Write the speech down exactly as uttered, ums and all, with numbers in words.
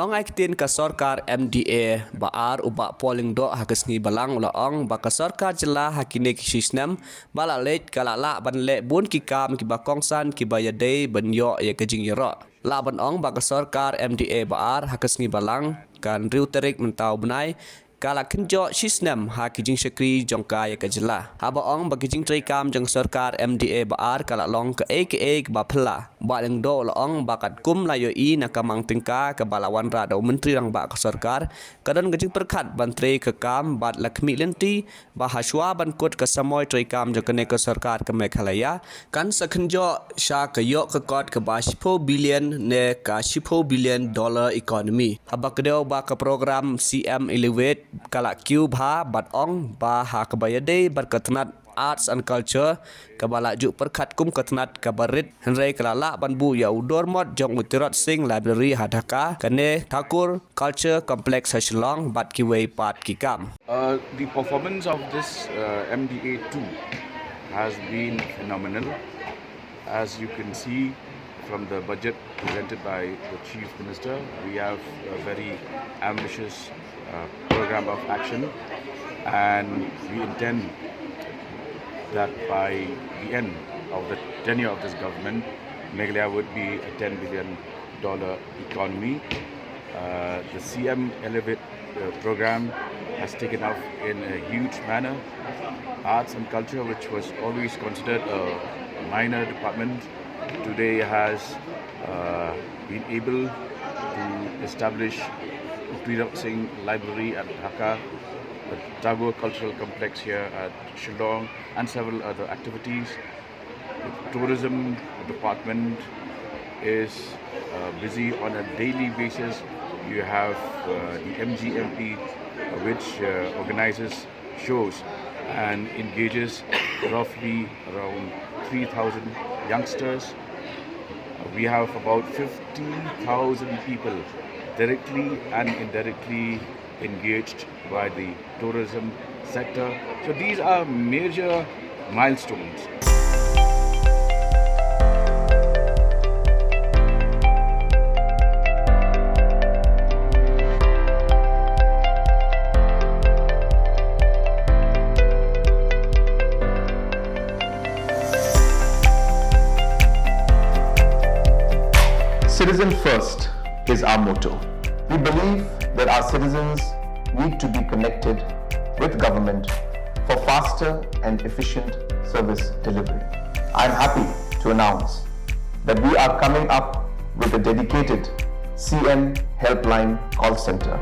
Ong ai ktien ka sorkar M D A ba ar u Bah Paul Lyngdoh ha ka sngi Balang u la ong ba ka sorkar jylla ha kine ki shisnem ba la leit ka la lah ban leh bun ki kam kiba kongsan kiba ïadei ban ïoh ïa ka jingïaroh. Lah ban ong ba ka sorkar M D A ba ar ha ka sngi Balang ka hynriew tarik mynta u bnai ka la kynjoh shisnem ha ki jingshakri jong ka ïa ka jylla. Haba ong ba ki jingtreikam jong sorkar M D A ba ar ka la long kaei kaei kaba phylla, Bah Lyngdoh u la ong ba katkum la ïohi na ka mang tyngka kaba la wanrah da u Myntri Rangbah ka sorkar, ka don ka jingpyrkhat ban trei ka kam bad la khmih lynti ba hashwa ban kut ka samoi treikam jong kane ka sorkar ka Meghalaya kan sa kynjoh sha ka ïoh ka kot kaba shiphew billion ne ka shiphew billion dollar economy. Haba kdew ba ka program C M Elevate ka la kiew bha bad ong ba ha kaba ïadei bad ka tnat Arts and Culture kaba la ju pyrkhat kum ka tnat kaba rit, hynrei ka la lah ban buh ïa u dormot jong u Tirot Singh Library ha Dhaka, kane Tagore Culture Complex ha Shillong bad kiwei pat ki kam. Uh, the performance of this uh, M D A two has been phenomenal. As you can see from the budget presented by the Chief Minister, we have a very ambitious uh, program of action, and we intend that by the end of the tenure of this government, Meghalaya would be a ten billion dollar economy. Uh, the C M Elevate uh, program has taken off in a huge manner. Arts and culture, which was always considered a minor department, today has uh, been able to establish Tirot Singh Library at Dhaka, the Tagore Cultural Complex here at Shillong, and several other activities. The tourism department is uh, busy on a daily basis. You have uh, the M G M P, uh, which uh, organizes shows and engages roughly around three thousand youngsters. Uh, we have about fifty thousand people directly and indirectly engaged by the tourism sector. So these are major milestones. Citizen first is our motto. We believe that our citizens need to be connected with government for faster and efficient service delivery. I am happy to announce that we are coming up with a dedicated C M Helpline call center.